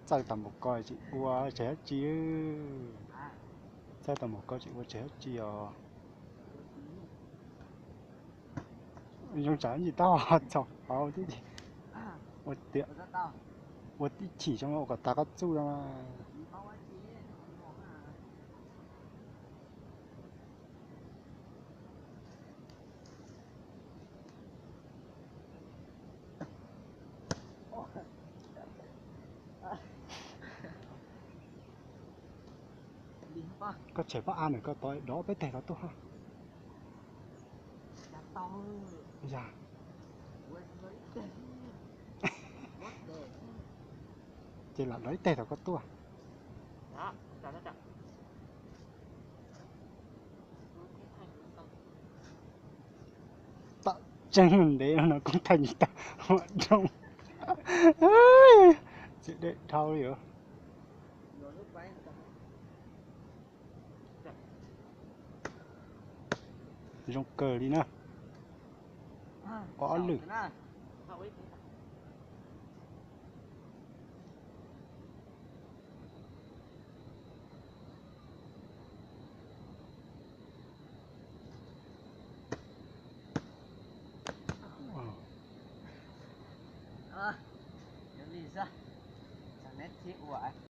Txawj tau npaum ko tsis ua tseg dab tsi. Txawj tau npaum ko tsis ua tseg dab tsi os. Zoo tsam ib ntsis taub hau txog hauv thiab ces ua tiag, ua tib chim zoo ua kom tas koj txuj no. Koj tshem pob av nws koj tau dov peb teg tau tuaj ha. Ya, ces lam dov ib teg tau koj tuaj. Tam tseeb ntev no kuv thaij tsis tau ua doo. Txiv dej dhau li os. Zoo kawg li na. Ob lwm.